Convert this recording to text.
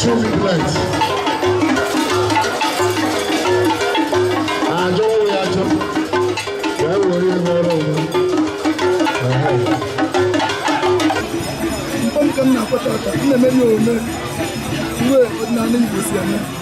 Traffic light. Ajọ ya ajọ. Wee were ihe ọrụ onwe. Mkpọ m ka m na-akwa tata, m na-eme ya ome uwe ọdịnala Igbo si eme.